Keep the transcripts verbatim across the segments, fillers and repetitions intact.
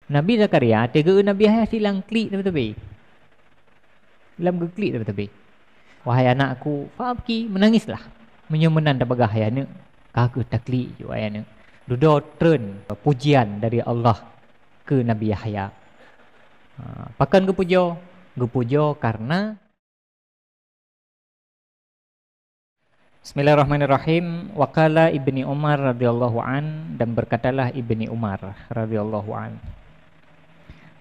Nabi Zakaria, teugeue Nabi Yahya silang klik teubé-teubé. Lam geuklik teubé-teubé. "Wahai anakku, fa'abki, meunangislah. Meunyoe meunan tapeugah hai aneuëk, ka kheueh taklik ju hai aneuëk." Dudoe treun pujian dari Allah keu Nabi Yahya. Ha, pakon geupujoe? Geupujoe karena Bismillahirrahmanirrahim. Wa qala Ibni Umar radhiyallahu an, dan berkatalah Ibni Umar radhiyallahu an.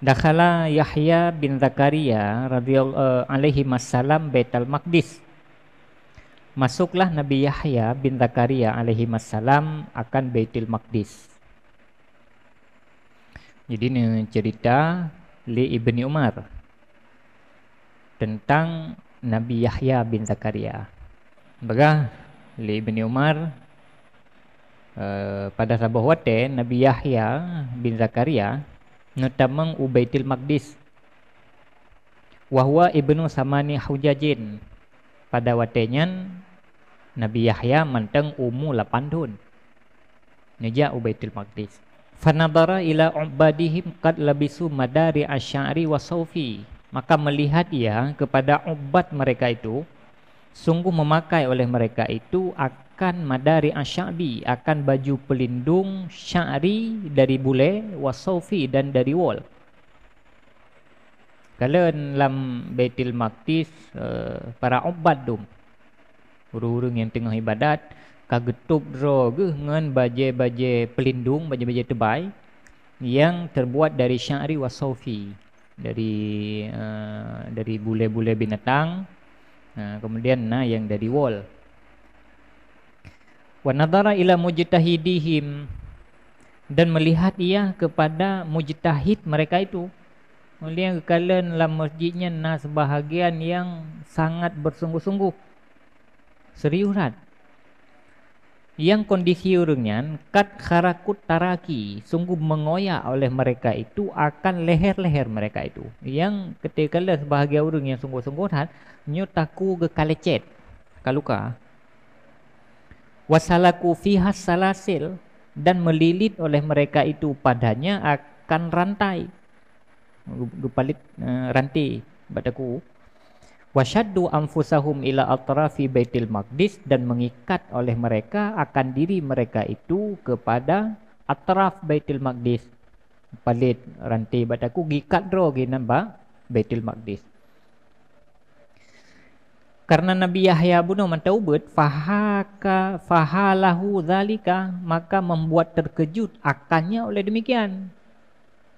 Dakhala Yahya bin Zakaria radhiyal-, eh, alaihi wassalam Baitul Maqdis. Masuklah Nabi Yahya bin Zakaria alaihi wassalam akan Baitul Maqdis. Jadi, neucerita lé Ibni Umar tentang Nabi Yahya bin Zakaria. Peugah lé Ibni Umar, eh, pada saboh watée Nabi Yahya bin Zakaria neutamong u Baitul Maqdis. Wa huwa ibnu samani hujajin. Pada watée nyan, Nabi Yahya mantong umu lapan thon. Neujak u Baitul Maqdis. Fanadhara ila ubadihim qad labisu madari asy'ari wa saufi. Maka melihat ia kepada ubat mereka itu, sungguh memakai oleh mereka itu akan madari asy'abi, akan baju pelindung sya'ri dari bule, wa saufi, dan dari wol. Kalon lam Baitul Maqdis, eh, para ubat dum, ureuëng-ureuëng nyang teungoh ibadat, ka geutôb droe geuh ngon bajée-bajée peulindong, bajée-bajée teubai nyang terbuat dari sya'ri wa saufi, dari, eh, dari bule-bule binatang, eh, kemudian na nyang dari wol. Wa nadhara ila mujtahidihim, dan melihat ia kepada mujtahid mereka itu. Ulée geukalon lam masjid nyan na seubahagian nyang sangat bersungguh-sungguh, serius that. Nyang kondisi ureuëng nyan, qad kharaqut taraqi, sungguh mengoyak oleh mereka itu akan leher-leher mereka itu. Nyang keuteukalon seubahagian ureuëng nyang sungguh-sungguh that, nyoe takue geukalecet, ka luka. Wasalaku fiha salasil, dan melilit oleh mereka itu padanya akan rantai. Geupalit, eh, ranté bak takue. Wasyaddu anfusahum ila atrafi Baitul Maqdis, dan mengikat oleh mereka akan diri mereka itu kepada atraf Baitul Maqdis. Palit ranté bak takue, gikat droe geuh nan bak Baitul Maqdis. Karena Nabi Yahya bunoe mantong ubeut, fahaka, fahalahu zalika, maka membuat terkejut akannya oleh demikian.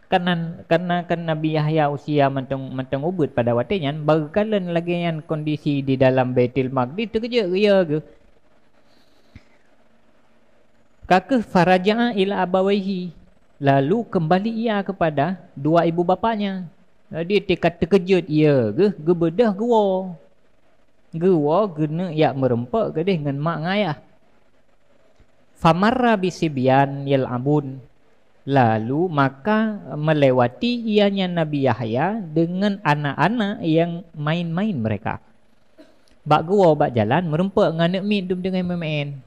Karena, karena kan Nabi Yahya usia mantong, mantong ubeut pada watée nyan, beukalon lagée nyan kondisi di dalam Baitul Maqdis, teukeujot geuh ia geuh. Ka kheueh faraja'a ila abawaihi, lalu kembali ia kepada dua ibu bapaknya. Jadi, tika teukeujot ia geuh, geubeudôh geuwoe. Geuwoe geuneuk jak meurumpok keudeh ngon mak ngon ayah. Famarra bisibyan yal'abun. Lalu maka melewati ianya Nabi Yahya dengan anak-anak yang main-main mereka. Bak geuwoe bak jalan, meurumpok ngon aneuk miet dum teungoh meumaén.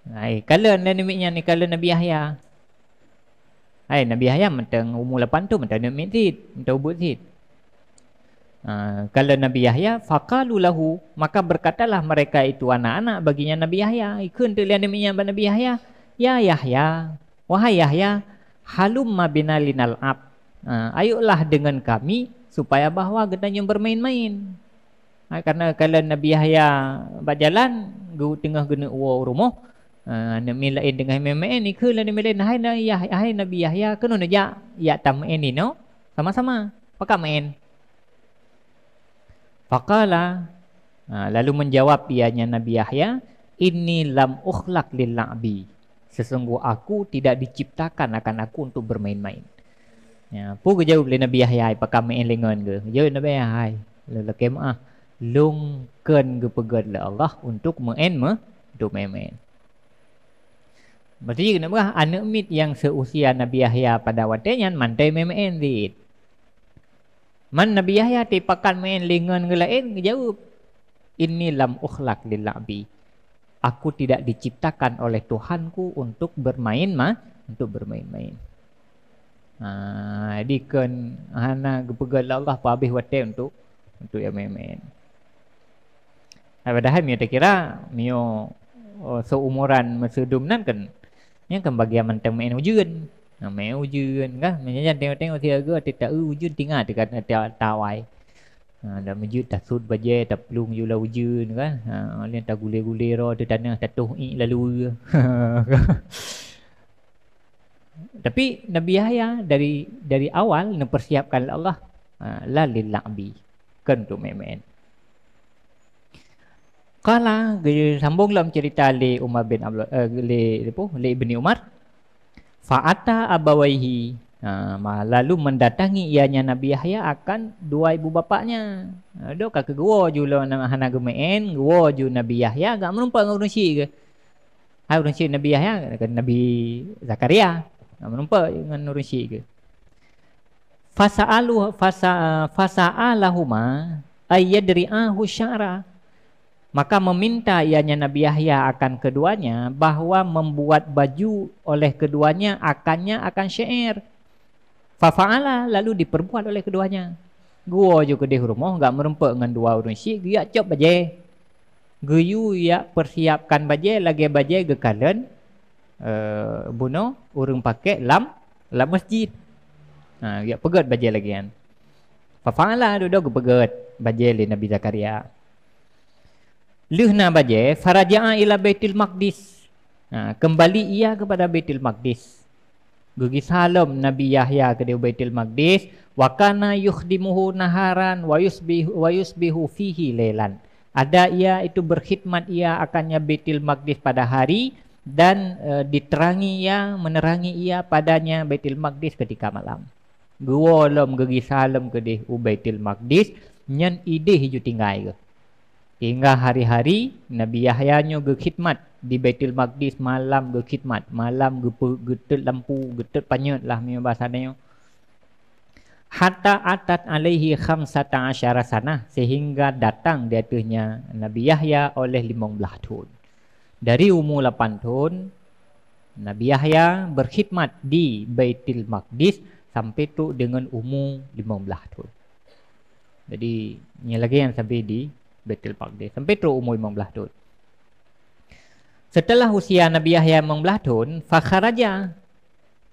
Hai, kalon lé aneuk miet nyan, kalon Nabi Yahya. Hai, Nabi Yahya mantong umu lapan thon, mantong aneuk miet cit, mantong ubeut cit. Ha, kalon Nabi Yahya, faqalu lahu, maka berkatalah mereka itu anak-anak baginya Nabi Yahya. Ikheun teuk lé aneuk miet nyan bak Nabi Yahya, "Ya Yahya, wahai Yahya, halumma bina linal'ab." Ha, "Ayolah dengan kami supaya bahwa geutanyoe bermain-main." Ha, karena kalon Nabi Yahya bak jalan, geu-, teungoh geuneuk woe u rumoh, ha, aneuk miet laén teungoh meumaén, ikheun lé aneuk miet laén, "Hai na-, Yah-, hai Nabi Yahya, keunoe neujak, jak tameu'en inoe sama-sama, pakat meu'en." Faqala, ha, lalu menjawab ianya Nabi Yahya, "Inni lam ukhlaq lil la'bi." Sesungguh aku tidak diciptakan akan aku untuk bermain-main. Ya, peue geujaweueb lé Nabi Yahya, pakon meu'en lé ngon geuh? Geujaweueb Nabi Yahya, "Hai, lôn lakée meu'ah, lôn kon geupeugét lé Allah untuk meu'en me-, untuk meu'en-meu'en." Berarti keuneuk peugah aneuk miet nyang seusia Nabi Yahya pada watée nyan mantong meu'en-meu'en cit. Man Nabi Yahya teupakat meu'en lé ngon geuh laén, geujaweueb, "Inni lam ukhlaq lil la'bi." Aku tidak diciptakan oleh Tuhanku untuk bermain ma-, untuk bermain-main. Ha, jadi kon hana geupeugét lé Allah peuhabéh watée untuk, untuk nyang meuén-meuén. Nah, padahai meunyoe takira, meunyoe, oh, seumuran meusidum nan kan, nyan kan bagian mantong meuén ujeuen. Nah, meuén ujeuen kan, meunyoe jan tengok-tengok siaga, teuta-eu ujeuen tinggai teuka ta-, tawai. Ha, dan meujeuet tasut bajée, taplueng ju lam ujeuen kan. Ha, lheueh tagulé-gulé droe teuh tanoh, tatoh iek lalu. Tapi Nabi Yahya dari, dari awal neupersiapkan lé Allah, ha, la lil la'bi, kon untuk meuén-meuén. Qala, geusambong lom cerita lé Umar bin Abdul, eh, lé, lé, lé Ibni Umar. Fa'ata abawaihi, ha, ma-, lalu mendatangi ianya Nabi Yahya akan dua ibu bapaknya. Ha, dok ka keugeue ju lom hana geumeuén, geue ju Nabi Yahya, gak meurumpok ngon ureuëng syik geuh. Hai ureuëng syik Nabi Yahya, Nabi Zakaria, gak meurumpok ngon ureuëng syik geuh. Fasa'alu, fasa-, fasa'alahuma ayyadri'ahu sya'ra. Maka meminta ianya Nabi Yahya akan keduanya bahwa membuat baju oleh keduanya akannya akan syair. Fafa'ala, lalu diperbuat oleh keduanya. Geue ju keudeh rumoh, gak meurumpok ngon dua ureuëng syik, geujak cop bajée. Geuyue jak persiapkan bajée lagée bajée geukalon, eh, bunoe ureuëng pakék lam, lam masjid. Ha, jak peugét bajée lagée nyan. Fafa'ala, dudoe geupeugét bajée lé Nabi Zakaria. Lheueh na bajée, faraja'a ila Baitul Maqdis. Ha, kembali ia kepada Baitul Maqdis. Geugisa lom Nabi Yahya keudeh Baitul Maqdis, wa kana yukhdimuhu naharan wa yusbihu, wa yusbihu fihi lailan. Ada ia itu berkhidmat ia akannya Baitul Maqdis pada hari dan, eh, diterangi ia, menerangi ia padanya Baitul Maqdis ketika malam. Geue lom geugisa lom keudeh u Baitul Maqdis, nyan ideh ju tinggai geuh. Hingga hari-hari Nabi Yahya nyoe geukhidmat di Baitul Maqdis, malam geukhidmat, malam geupeu-, geutot lampu, geutot panyöt lah meunyoe basa tanyoe. Hatta atat alaihi khamsata asyara sanah, sehingga datang di ateuehnya Nabi Yahya oleh limong blaih thon. Dari umu lapan thon, Nabi Yahya berkhidmat di Baitul Maqdis sampai trok deungon umu limong blaih thon. Jadi, nyan lagée nyan sampai di Baitul Maqdis, sampai trok umu limong blaih thon. Setelah usia Nabi Yahya limong blaih thon, fakharaja,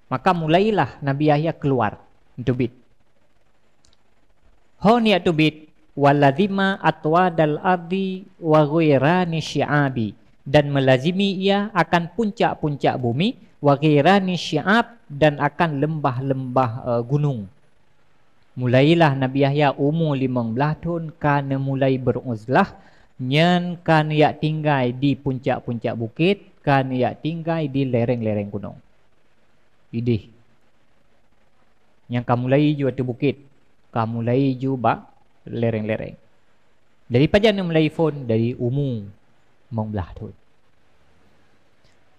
maka mulailah Nabi Yahya keluar, teubiet. Hon jak teubiet, walazima atwadal ardi wa ghairani syi'abi, dan melazimi ia akan puncak-puncak bumi, wa ghairani syi'ab, dan akan lembah-lembah, eh, gunung. Mulailah Nabi Yahya umu limong blaih thon ka neumulai beuzlah, nyan ka neujak tinggai di puncak-puncak bukét, ka neujak tinggai di lereng-lereng gunong. Ideh. Nyang ka mulai ju ateueh bukét, ka mulai ju bak lereng-lereng. Dari pajan neumulai phon? Dari umu limong blaih thon.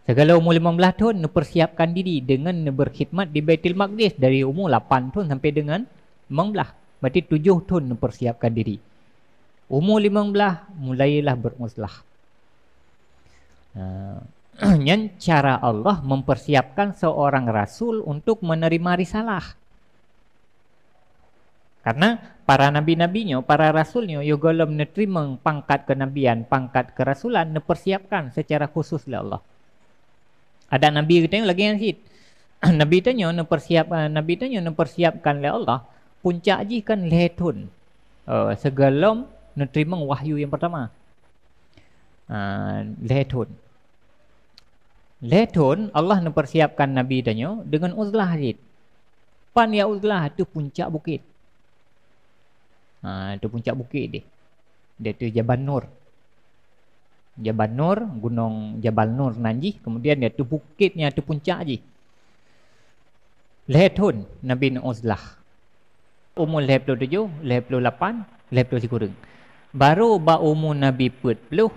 Sigala umu limong blaih thon neupersiapkan diri deungon neubeurkhidmat di Baitul Maqdis dari umu lapan thon sampai deungon limong blaih. Berarti tujoh thon neupersiapkan diri. Umu limong blaih mulailah beuzlah. Nah, nyan cara Allah mempersiapkan seorang rasul untuk menerima risalah. Karena para nabi-nabi nyoe, para rasul nyoe, yoh gohlom neuteurimong pangkat kenabian, pangkat kerasulan, neupersiapkan secara khusus lé Allah. Ada nabi geutanyoe lagée nyan cit. Nabi tanyoe neupersiap, eh, nabi tanyoe neupersiapkan lé Allah, puncak jih kan lhée thon, eh, sigohlom neuteurimong wahyu nyang pertama. Ah, lhée thon. Lhée thon Allah neupersiapkan nabi tanyoe deungon uzlah cit. Pan ya uzlah? Ateueh puncak bukét. Ha, ateueh puncak bukét deh. Di ateueh Jabal Nur. Jabal Nur, gunong Jabal Nur nan jih, kemudian di ateueh bukét nyan, ateueh puncak jih. Lhée thon Nabi neuuzlah. Umu lhée ploh tujoh, lhée ploh lapan, lhée ploh sikureueng. Baru bak umu Nabi peuet ploh,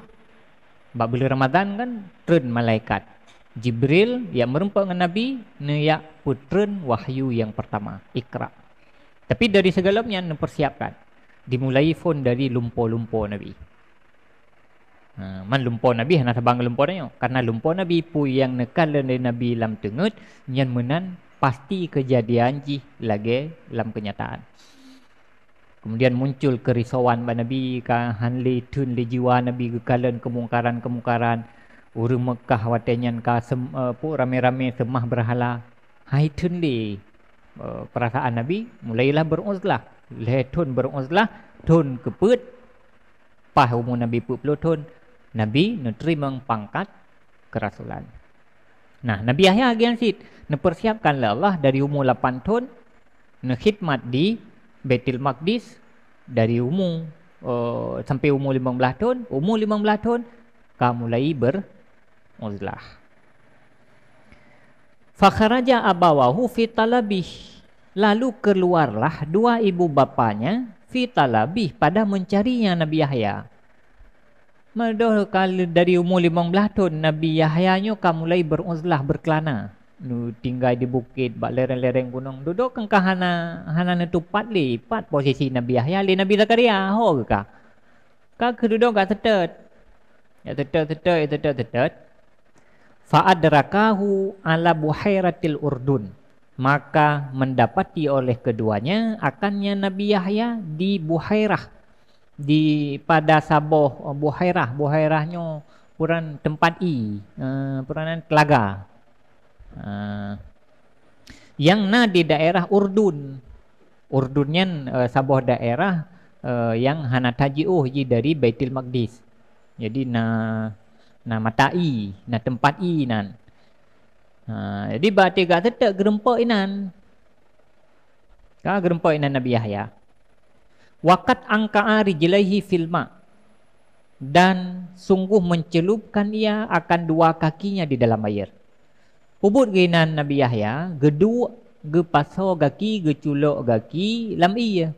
bak buleuen Ramadhan kan, treun malaikat Jibril jak meurumpok ngon Nabi, neujak peutreun wahyu nyang pertama, Iqra. Tapi dari sigohlom nyan neupersiapkan, dimulai phon dari lumpo-lumpo Nabi. Ha, man lumpo Nabi hana saban ngon lumpo tanyoe. Karena lumpo Nabi, peue nyang neukalon lé Nabi lam teungeut, nyan meunan pasti keujadian jih lagée lam keunyataan. Keumudian muncul keurisauan bak Nabi, ka hán lé theun lé jiwa Nabi geukalon keumungkaran-keumungkaran. Ureuëng Meukah watée nyan ka sem-, eh, peue, ramé-ramé seumah beurhala. Hai theun lé, eh, peurasaan Nabi, mulailah beuruzlah. Lhée thon beuruzlah, thon keupeuet, paih umu Nabi peuet ploh thon, Nabi neuteurimong pangkat keurasulan. Nah, Nabi Yahya gian cit neupeusiapkan lé Allah dari umu lapan thon, neukhidmat di Baitul Maqdis dari umu, eh, sampai umu limong blaih thon, umu limong blaih thon ka mulai beuruzlah. Fakharaja abawahu fi talabih, lalu keluarlah dua ibu bapanya fi talabih, pada mencarinya Nabi Yahya. Meudoh ka dari umu limong blaih thon, Nabi Yahya nyoe ka mulai beuruzlah, beurkelana. Nu tinggai di bukét, bak lereng-lereng gunong. Dudoe kan ka hana, hana neutupat lé pat posisi Nabi Yahya lé Nabi Zakaria, ho geuh ka. Ka keududoe gak teutet. Ya teutet, teutet, ya teutet, teutet. Fa adrakahu ala buhairatil Urdun. Maka mendapati oleh keduanya akannya Nabi Yahya di buhairah, di pada saboh, eh, buhairah. Buhairah nyoe peuran teumpat ie, eh, peuran teulaga. Eh, nyang na di daerah Urdun. Urdun nyan, eh, saboh daerah, eh, nyang hana that jiôh jih dari Baitul Maqdis. Jadi na, na mata ie, na teumpat ie nan. Ha, jadi bak teuga teutek geurumpok inan. Ka geurumpok inan Nabi Yahya. Waqad anqa'a rijlaihi fil ma, dan sungguh mencelupkan ia akan dua kakinya di dalam air. Peubuet geuinan Nabi Yahya, geuduek, geupasoe gaki, geuculok gaki lam ie,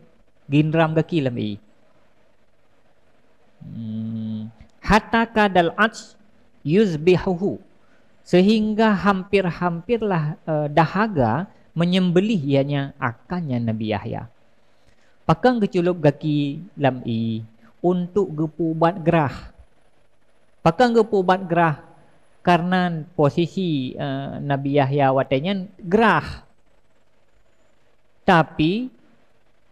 ginram gaki lam ie. Hmm. Hatta kadal atsh yuzbihuhu, sehingga hampir-hampirlah, eh, dahaga menyembelih ianya akannya Nabi Yahya. Pakon geuculop gaki lam ie? Untuk geupeuubat grah. Pakon geupeuubat grah? Karena posisi, eh, Nabi Yahya watée nyan grah. Tapi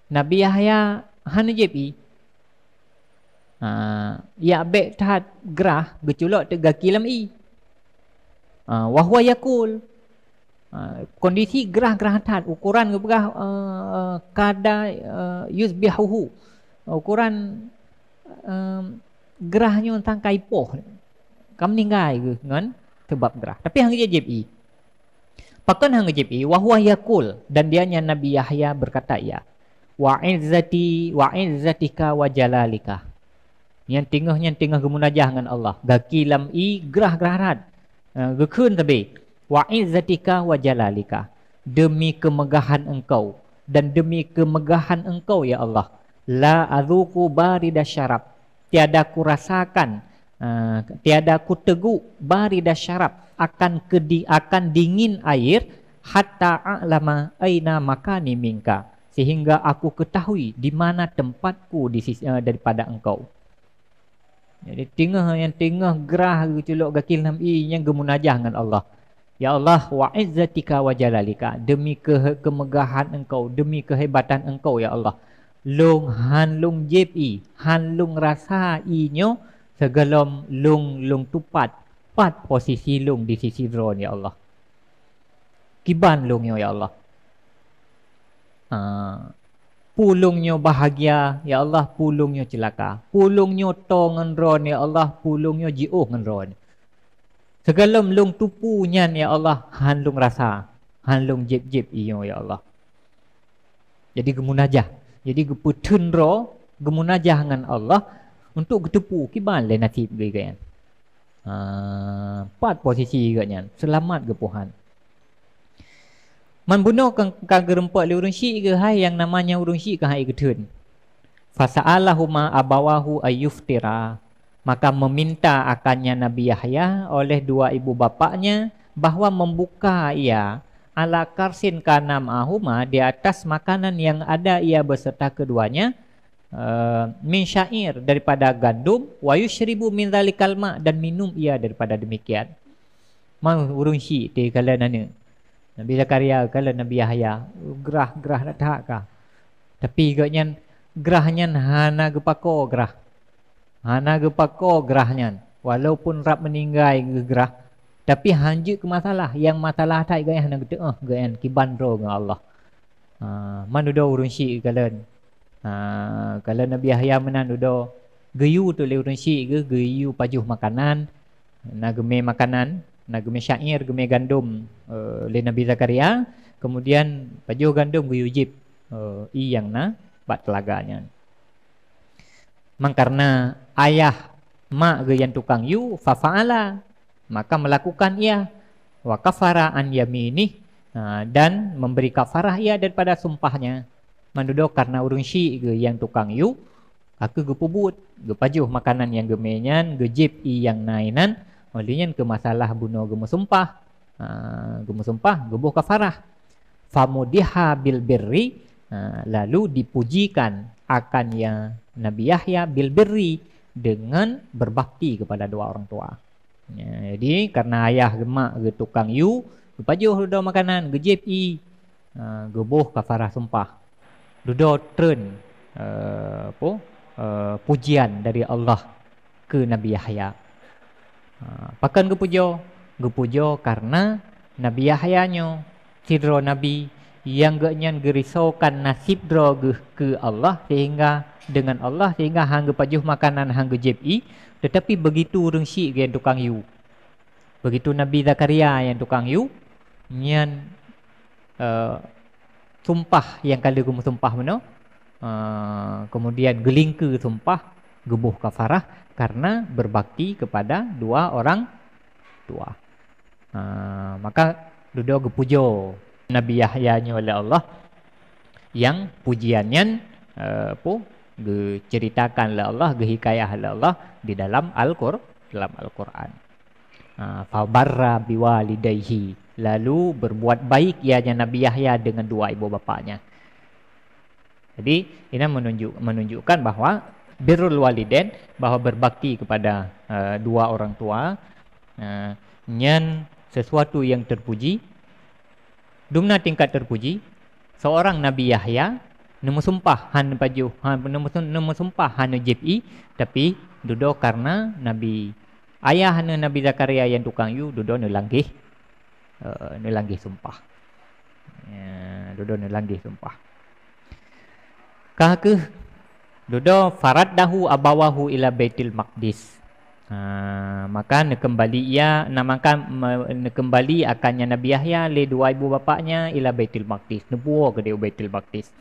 Nabi Yahya hana jieb ie. Ha, jak bék that grah, geuculok teuk gaki lam ie. Ha, wa huwa yakul. Ha, kondisi grah-grah that, ukuran geupeugah, eh, kada, eh, yuzbihuhu. Ukuran, eh, grah nyoe tangkai poh. Ka meuninggai geuh ngon sabab grah. Tapi hana jieb ie. Pakon hana jieb ie? Wa huwa yakul, dan dianya Nabi Yahya berkata ia, "Wa izzati, wa izzatika wa jalalika." Nyan teungoh, nyan teungoh geumunajah ngon Allah. Gaki lam ie grah-grah that. Eh, geukheun sabe, "Wa izzatika wa jalalika." Demi kemegahan Engkau dan demi kemegahan Engkau, ya Allah, la adzuqu barida syarab. Tiada kurasakan, eh, tiada kuteuguk barida syarab, akan kedi-, akan dingin air, hatta a'lama aina makani minka, sehingga aku ketahui di mana tempatku di sis-, eh, daripada Engkau. Jadi teungoh, nyang teungoh grah geuculok gaki lam ie nyan geumunajah ngon Allah. Ya Allah, wa izzatika wa jalalika, demi ke-, kemegahan Engkau, demi kehebatan Engkau, ya Allah, lôn hán lôn jieb ie, hán lôn rasa ie nyoe sigohlom lôn, lôn tupat pat posisi lôn di sisi Droeneuh, ya Allah. Kiban lôn nyoe, ya Allah. Ha. Peue lôn nyoe bahagia, ya Allah, peue lôn nyoe ceulaka. Peue lôn nyoe toe ngon Droeneuh, ya Allah, peue lôn nyoe jiôh ngon Droeneuh. Sigohlom lôn teupeu nyan, ya Allah, hán lôn rasa, hán lôn jieb-jieb ie nyoe, ya Allah. Jadi geumunajah. Jadi geupeutheun droe, geumunajah ngon Allah untuk geuteupeue kiban lé naseb geuh nyan. Ha, pat posisi geuh nyan, seulamat geuh Tuhan. Man bunoe ka, ka geurumpok lé ureuëng syiek geuh hai nyang namanya ureuëng syiek ka hai geutheun. Fasa'alahuma abawahu ayyuftira. Maka meminta akannya Nabi Yahya oleh dua ibu bapaknya bahwa membuka ia ala karsin kana ma'ahuma, di atas makanan yang ada ia beserta keduanya, eh, min sya'ir, daripada gandum, wa yusyribu min dzalikal ma, dan minum ia daripada demikian. Mau ureuëng syiek teukalon aneuk. Nabi Zakaria ka lheueh Nabi Yahya, grah-grah that-that ka. Tapi gobnyan grah nyan hana geupako grah. Hana geupako grah nyan. Walaupun rab meuninggai geugrah, tapi hanjeuet keu masalah. Nyang masalah that gobnyan hana geuteu'oh gobnyan kiban droe ngon Allah. Ha, man dudoe ureuëng syiek kalon. Ha, kalon Nabi Yahya meunan dudoe geuyue tu lé ureuëng syiek geuh, geuyue pajoh makanan, na geumé makanan, na geumé syair, geumé gandom, eh, lé Nabi Zakaria, kemudian pajoh gandom geuyue jieb, eh, ié nyang na bak teulaga nyan. Mangkareuna ayah mak geuh nyang tukang yue, fafa'ala, maka melakukan ia, wa kafara an yaminih, ha, dan memberi kafarah ia daripada sumpahnya. Man dudoe kareuna ureuëng syiek geuh nyang tukang yue, ka kheueh geupeubuet, geupajoh makanan nyang geumé nyan, geujieb ié nyang na inan, óh lheueh nyan keu masalah bunoe geumeusumpah, ha, geumeusumpah, geuboh kafarah. Famudiha bil birri, ha, lalu dipujikan akan ya Nabi Yahya bil birri, dengan berbakti kepada dua orang tua. Ya, jadi, kareuna ayah geuh mak geuh tukang yue, geupajoh dudoe makanan, geujieb ié, ha, geuboh kafarah sumpah. Dudoe treun, eh, apa, eh, pujian dari Allah keu Nabi Yahya. Ha, pakon geupujoe? Geupujoe kareuna Nabi Yahya nyoe sidroe nabi nyang gobnyan geurisoekan naseb droe geuh keu Allah, sehingga deungon Allah, sehingga han geupajoh makanan, han geujieb ié, teutapi beugitu ureuëng syiek geuh nyang tukang yue. Beugitu Nabi Zakaria nyang tukang yue, nyan, eh, sumpah nyang ka lheueh geumeusumpah bunoe, eh, kemudian geulingkeue sumpah, geuboh kafarah kareuna berbakti kepada dua orang tua. Ha, maka dudoe geupujoe Nabi Yahya nyoe lé Allah, nyang pujian nyan, eh, apa, geuceuritakan lé Allah, geuhikayah lé Allah di dalam Al-Qur-, dalam Al-Quran. Ha, fabarra biwalidaihi, lalu berbuat baik ianya Nabi Yahya dengan dua ibu bapaknya. Jadi, ini menunjuk, menunjukkan bahwa birrul walidain, bahwa berbakti kepada, eh, dua orang tua, eh, nyan sesuatu yang terpuji. Dumna tingkat terpuji, seorang Nabi Yahya neumeusumpah han pajoh, han, neumeusun-, neumeusumpah han jieb ié, tapi dudoe kareuna Nabi, ayah neu Nabi Zakaria nyang tukang yue, dudoe neulanggeh, eh, neulanggeh sumpah. Ya, dudoe neulanggeh sumpah. Ka kheueh dudoe, faraddahu abawahu ila Baitul Maqdis. Ha, maka neukeumbali ia, na maka me-, neukeumbali akannya Nabi Yahya lé dua ibu bapaknya ila Baitul Maqdis. Neupuwoe keudeh u Baitul Maqdis.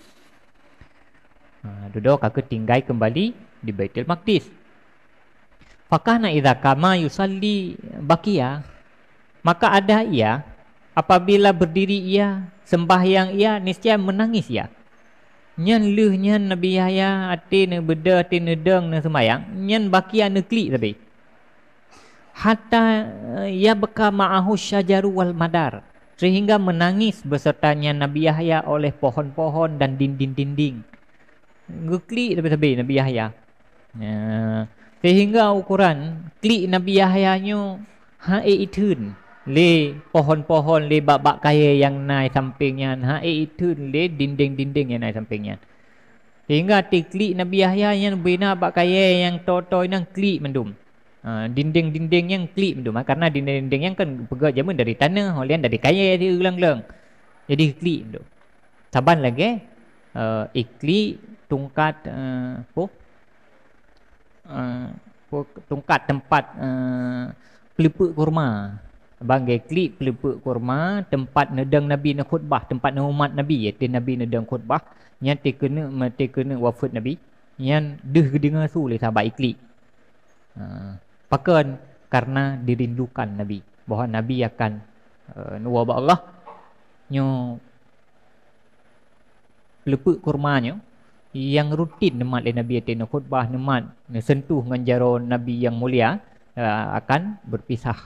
Ha, dudoe ka kheueh tinggai keumbali di Baitul Maqdis. Fakana idza kama yusalli bakia, maka ada ia, apabila berdiri ia, sembahyang ia, niscaya menangis ia. Nyan lheueh nyan Nabi Yahya até neubeudôh, até neudong, neuseumbahyang, nyan bakia neuklik sabe. Hatta, eh, yabka ma'ahu syajaru wal madar, sehingga menangis besertanya Nabi Yahya oleh pohon-pohon dan dinding-dinding. Geuklik sabe-sabe Nabi Yahya. Ya. Sehingga ukuran klik Nabi Yahya nyoe ha ék itheun lé pohon-pohon, lé bak-bak kayée nyang na sampéng nyan, ha ék itheun lé dinding-dinding nyang na sampéng nyan. Sehingga tiklik Nabi Yahya nyan beuna bak kayée nyang toe-toe nyan klik mandum. Ha, dinding-dinding nyan klik mandum. Ha, karena dinding-dinding nyan kan peugét jameun dari taneuh, óh lheueh nyan dari kayée siuroe gleng-gleng. Jadi klik mandum. Saban lagée, eh, iklik tungkat, eh, po, eh, po, tungkat tempat, eh, peuleupeuk kurma. Bang geuklik peuleupeuk kurma, tempat neudong Nabi neukhutbah, tempat neuumat Nabi, yaitu Nabi neudong khutbah, nyan tikeuneuk, tikeuneuk wafeuet Nabi, nyan deuh geudeungoe su lé sahabat iklik. Ha, pakon? Karena dirindukan Nabi, bahwa Nabi akan, eh, neuwoe bak Allah. Nyoe peuleupeuk kurma nyoe nyang rutin neumat lé Nabi até neukhutbah, neumat neusentuh ngon jaroe Nabi nyang mulia, eh, akan berpisah,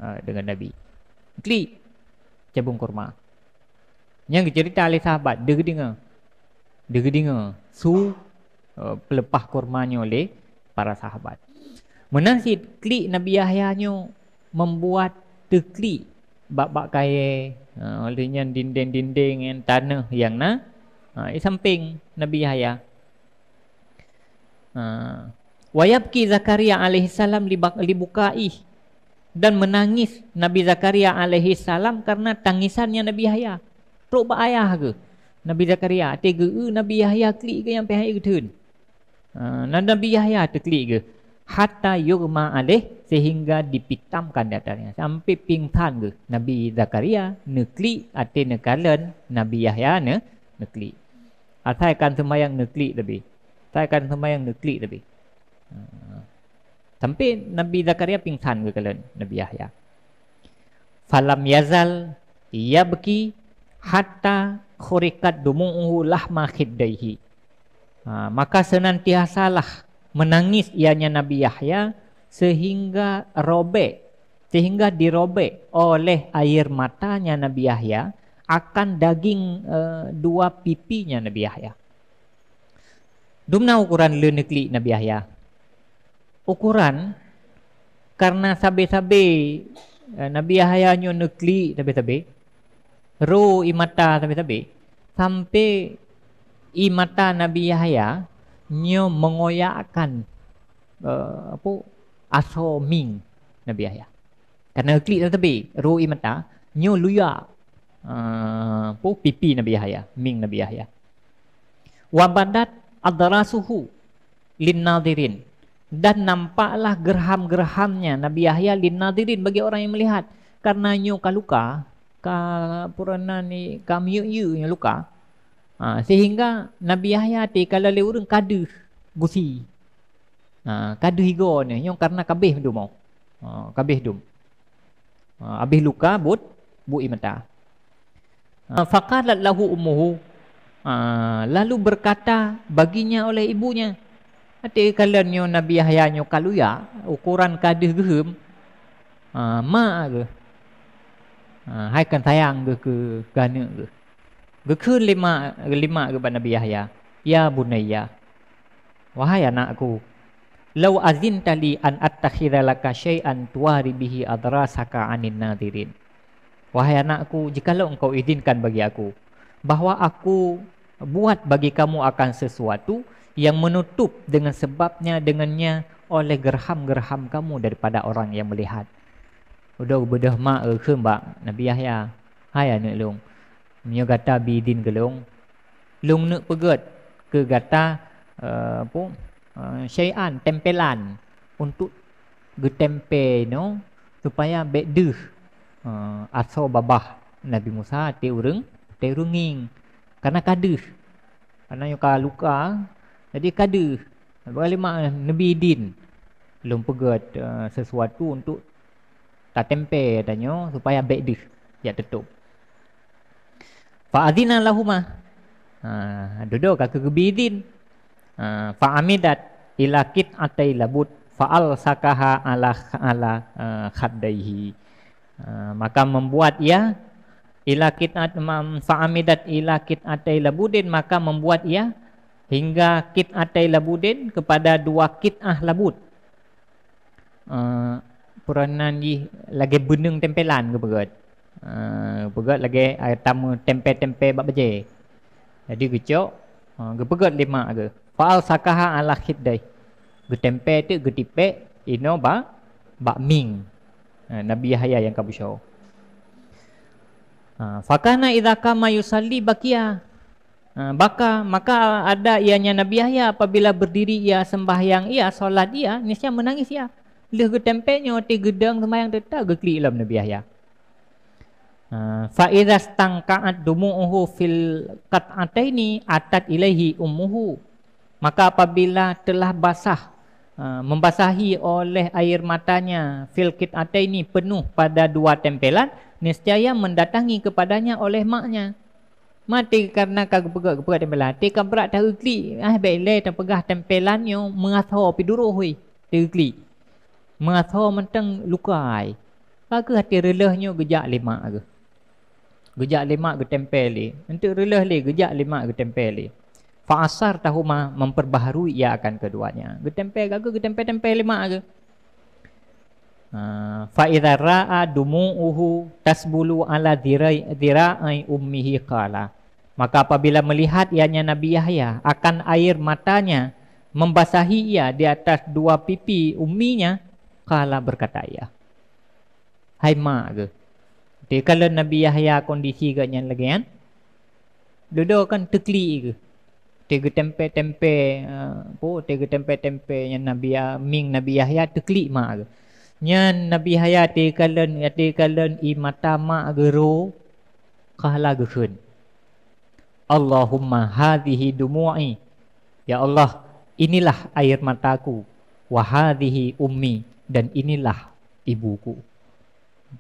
eh, dengan Nabi. Klik cabong kurma. Nyang geuceurita lé sahabat, deuh geudeungoe. Deuh geudeungoe su, eh, peuleupah kurma nyoe lé para sahabat. Meunan cit klik Nabi Yahya nyoe membuat teuklik bak-bak kayée, ha, lheueh nyan dinding-dinding ngon taneuh nyang na, ha, di sampéng Nabi Yahya. Ha. Wa yabki Zakaria alaihissalam li bak-, li bukaih, dan meunangis Nabi Zakaria alaihissalam karena tangisannya Nabi Yahya. Trok bak ayah geuh, Nabi Zakaria, até geu-eu Nabi Yahya klik geuh nyang pih han geutheun. Ha, na Nabi Yahya teuklik geuh, hatta yughma alaih, sehingga dipitamkan di atasnya, sampai pingsan geuh. Nabi Zakaria neuklik, até neukalon Nabi Yahya ne-, neuklik. Asai kan seumayang neuklik teubi. Asai kan seumayang neuklik teubi. Ha. Sampai Nabi Zakaria pingsan geukalon Nabi Yahya. Falam yazal yabki hatta khuriqat dumu'uhu lahma khiddaihi. Ha, maka senantiasalah menangis ianya Nabi Yahya sehingga robek, sehingga dirobek oleh air matanya Nabi Yahya akan daging, eh, dua pipinya Nabi Yahya. Dumna ukoran le neuklik Nabi Yahya. Ukoran karena sabe-sabe, eh, Nabi Yahya nyoe neuklik sabe-sabe, ro ie mata sabe-sabe, sampai ie mata Nabi Yahya nyoe mengoyakkan, eh, apa, asoe mieng Nabi Yahya. Karena klik teubi, ro ie mata, nyoe luyak, eh, pu, pipi Nabi Yahya, mieng Nabi Yahya. Wa badat adrasuhu lin nadirin. Dan nampaklah gerham-gerhamnya Nabi Yahya lin nadirin, bagi orang yang melihat. Karena nyoe ka luka, ka purana ni, ka miyuk-yuk nyoe luka. Ha, sehingga Nabi Yahya ti kalau lé ureuëng ka deuh gusi. Ha, ka deuh igoe nyoe, nyoe karena kabeh dum. Ha, kabeh dum. Ha, habéh luka buet, buet ie mata. Ha, faqalat lahu ummuhu. Ha, lalu berkata baginya oleh ibunya. Até kalon nyoe Nabi Yahya nyoe ka luyak, ukoran ka deuh geuheum. Ha, mak geuh. Ha, hai kan sayang geuh keu, keu aneuk geuh. Geukheun lé mak, lé mak geuh bak Nabi Yahya, "Ya bunayya, wahai anakku, lau azinta li an attakhidha laka syai'an tuwari bihi adrasaka anin nadirin." Wahai anakku, jikalau engkau izinkan bagi aku, bahwa aku buat bagi kamu akan sesuatu yang menutup dengan sebabnya, dengannya oleh gerham-gerham kamu daripada orang yang melihat. Udah beudôh mak geukheun bak Nabi Yahya, "Hai aneuk lôn, meunyoe gata bi idin keu lôn, lôn neuk peugét keu gata, eh, pu, eh, syai'an, tempelan, untuk geutempé inoe supaya bék deuh, eh, asoe babah Nabi Musa até ureuëng, até ureuëng ngieng. Karena ka deuh, karena nyoe ka luka, jadi ka deuh. Bagaimana neubi idin lôn peugét, eh, sesuatu untuk tatempé tanyoe supaya bék deuh, jak teutôp." Fa adzina lahuma. Ha, dudoe ka keugeubri idin. Ha, fa amidat ila qit'atai labud fa alsaqaha ala, ala, eh, khaddaihi. Ha, maka membuat ia ila qit'at, mam-, fa amidat ila qit'atai labudin, maka membuat ia hingga qit'atai labudin, kepada dua qit'ah labud. Eh, peranan jih lagée beuneueng tempelan geupeugét. Eh, geupeugét lagée, eh, tameutempé-tempé bak bajée. Jadi geucok, eh, geupeugét lé mak geuh. Fa alsaqaha ala khiddai. Geutempé teuk geutipék inoe bak, bak mieng. Eh, Nabi Yahya nyang ka beusoe. Ha, fakana idza qama yusalli bakia. Ha, baka, maka ada ianya Nabi Yahya apabila berdiri ia sembahyang ia, salat ia, niscaya menangis ia. Lheueh geutempé nyoe ti geudong sembahyang teutap geuklik lom Nabi Yahya. Ha, fa idza stangka'at dumu'uhu fil qat'ataini atat ilaihi ummuhu. Maka apabila telah basah, ha, membasahi oleh air matanya fil qit'ataini penuh pada dua tempelan, niscaya mendatangi kepadanya oleh maknya. Maté karena ka geupeugah, geupeugah tempelan. Té ka brat tageuklik, ah, bék lé tapeugah tempelan nyoe meuasoe pih duroh wéh, tageuklik. Meuasoe mantong lukai. Ka kheueh até reuloh nyoe geujak lé mak geuh. Geujak lé mak geutempé lé. Enteuk reuloh lé geujak lé mak geutempé lé. Fa asartahuma, memperbaharui ia akan keduanya. Geutempé ka kheueh geutempé-tempé lé mak geuh. Ha, fa idza ra'a dumu'uhu tasbulu ala dhirai-, dhira'i ummihi qala. Maka apabila melihat ianya Nabi Yahya akan air matanya membasahi ia di atas dua pipi umminya, qala, berkata ia, "Hai mak geuh." Teukalon Nabi Yahya kondisi geuh nyan lagée nyan, dudoe kan teuklik geuh. Teugeutempé-tempé, eh, po, teugeutempé-tempé nyan Nabi Ya-, mieng Nabi Yahya teuklik mak geuh. Nyan Nabi Yahya teukalon, teukalon ie mata mak geuh ro, qala geukheun, "Allahumma hadhihi dumu'i." Ya Allah, inilah air mataku. "Wa hadhihi ummi," dan inilah ibuku.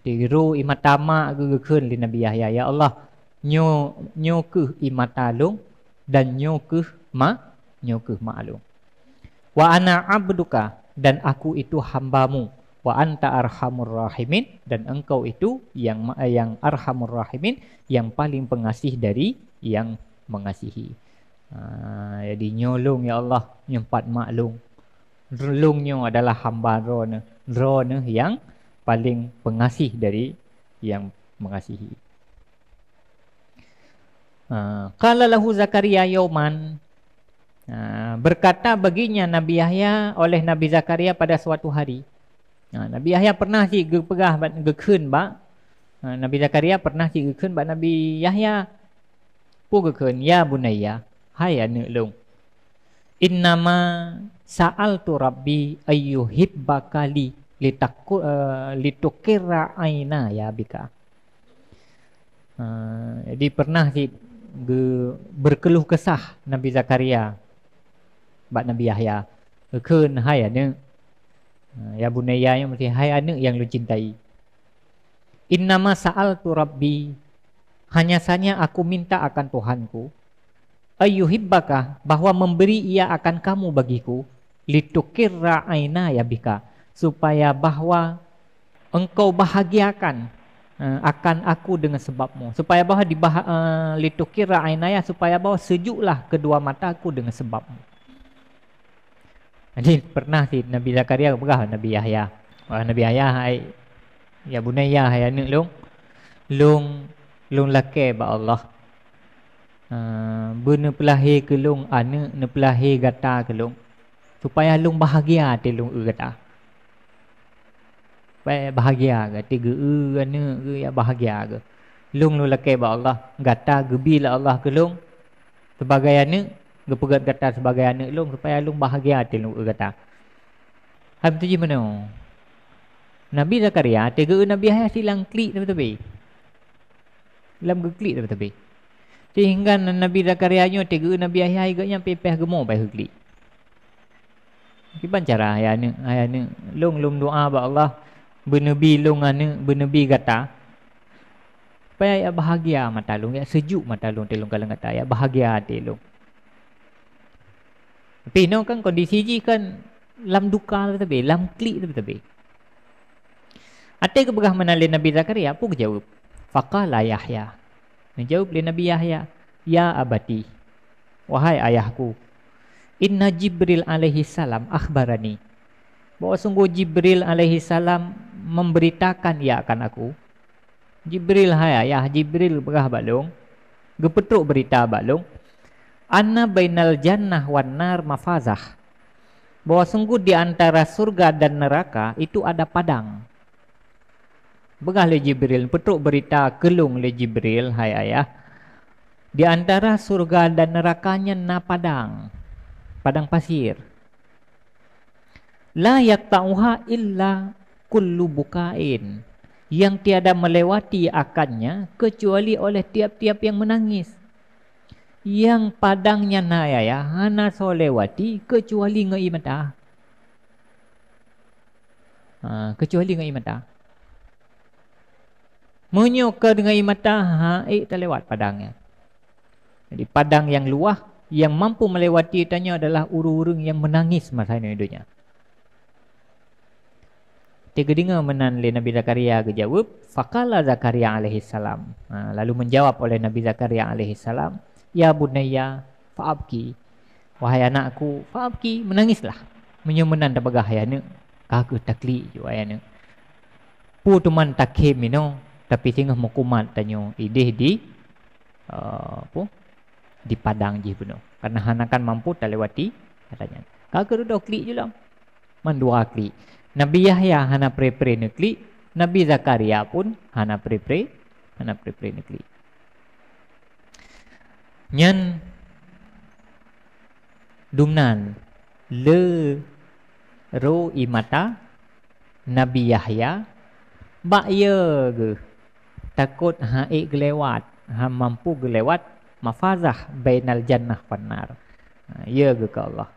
Teuka ie mata mak geuh geukheun lé Nabi Yahya, "Ya Allah, nyoe, nyoe kheueh ie mata lôn dan nyoe kheueh ma-, nyoe kheueh mak lôn. Wa ana abduka, dan aku itu hambamu. Wa anta arhamur rahimin, dan engkau itu yang ma-, yang arhamur rahimin, yang paling pengasih dari yang mengasihi." Ha, jadi nyoe lôn, ya Allah, nyoe pat mak lôn. Lôn nyoe adalah hamba Droeneuh, Droeneuh yang paling pengasih dari yang mengasihi. Ha, qala lahu Zakaria yauman. Ha, berkata baginya Nabi Yahya oleh Nabi Zakaria pada suatu hari. Ha, Nabi Yahya pernah cit geupeugah bak, geukheun bak, ha, Nabi Zakaria pernah cit geukheun bak Nabi Yahya. Peue geukheun, "Ya bunayya, hai aneuëk lôn. Innama sa'altu Rabbi ayyuhibbaka li, litaku-, eh, lituqirra ainaya bika." Eh, jadi pernah cit geu-, berkeluh kesah Nabi Zakaria bak Nabi Yahya. Geukheun, "Hai aneuëk." Eh, "Ya bunayya" nyoe meusti, "Hai aneuëk yang lôn cintai. Innama sa'altu Rabbi, hanya saja aku minta akan Tuhanku, ayyuhibbaka, bahwa memberi Ia akan kamu bagiku, lituqirra ainaya bika, supaya bahwa engkau bahagiakan, eh, akan aku dengan sebabmu, supaya bahwa dibaha-, eh, lituqirra ainaya, supaya bahwa sejuklah kedua mataku dengan sebabmu." Jadi pernah cit Nabi Zakaria geupeugah Nabi Yahya, "Wahai Nabi Yahya, hai, ya bunayya, hai aneuëk lôn, lôn, lôn lakée bak Allah, eh, beuneupeulahé keu lôn aneuëk, neupeulahé gata keu lôn, supaya lôn bahagia até lôn eu gata." Supaya bahagia gata geu-eu aneuëk geuh, ya bahagia geuh. Lôn, lôn lakée bak Allah, gata geubi lé Allah keu lôn sebagai aneuëk, geupeugét gata sebagai aneuëk lôn, supaya lôn bahagia até lôn eu gata. Hai beutôi jih meunoe. Nabi Zakaria teugeue Nabi Yahya silang klik teubé-teubé. Lam geuklik teubé-teubé. Sehingga Nabi Zakaria nyoe teugeue Nabi Yahya, gobnyan pih péh geumo bak geuklik. Kiban cara, hai aneuëk, hai aneuëk, lôn lôn doa bak Allah, beuneubi lôn aneuëk, beuneubi gata, supaya ya bahagia mata lôn, ya sejuk mata lôn, até lôn kalon gata, ya bahagia até lôn. Tapi inoe kan kondisi jih kan lam duka teubé, lam klik teubé. Até geupeugah meunan lé Nabi Zakaria, peue geujaweueb? Faqala Yahya. Neujaweueb lé Nabi Yahya, "Ya abati, wahai ayahku, inna Jibril alaihi salam akhbarani, bahwa sungguh Jibril alaihi salam memberitakan ia akan aku." Jibril, hai ayah, Jibril peugah bak lôn, geupeutrok beurita bak lôn, "Anna bainal jannah wan nar mafazah," bahwa sungguh di antara surga dan neraka itu ada padang. Peugah lé Jibril, peutrok beurita keu lôn lé Jibril, hai ayah, di antara surga dan neraka nyan na padang, padang pasir. "La yaqta'uha illa kullu bukain," yang tiada melewati akannya kecuali oleh tiap-tiap yang menangis. Nyang padang nyan, hai ayah, hana soe lewati kecuali ngon ie mata. Ha, kecuali ngon ie mata. Meunyoe ka deungon ie mata, ha, ék talewat padang nyan. Jadi padang nyang luwah, nyang mampu melewati tanyoe adalah ureuëng-ureuëng nyang menangis masa nyoe donya. Teuka geudeungoe meunan lé Nabi Zakaria geujaweueb, faqala Zakaria alaihissalam. Ha, lalu menjawab oleh Nabi Zakaria alaihissalam, "Ya bunayya, fa'abki." "Wahai anakku, fa'abki, menangislah." Meunyoe meunan tapeugah, hai aneuëk, ka kheueh taklik ju, hai aneuëk. Peue teuma takhém inoe, tapi singoh meukumat tanyoe idéh di, eh, apa? Di padang jih bunoe. Karena hana kan mampu talewati ata nyan. Ka keudroe klik julang. Man dua klik. Nabi Yahya hana pre-pre neuklik, Nabi Zakaria pun hana pre-pre, hana pre-pre neuklik. Nyan dumnan le ro i mata Nabi Yahya, bak ye geuh takot han ék geulewat, han mampu geulewat mafazah bainal jannah wan nar. Ha, ye geuh keu Allah.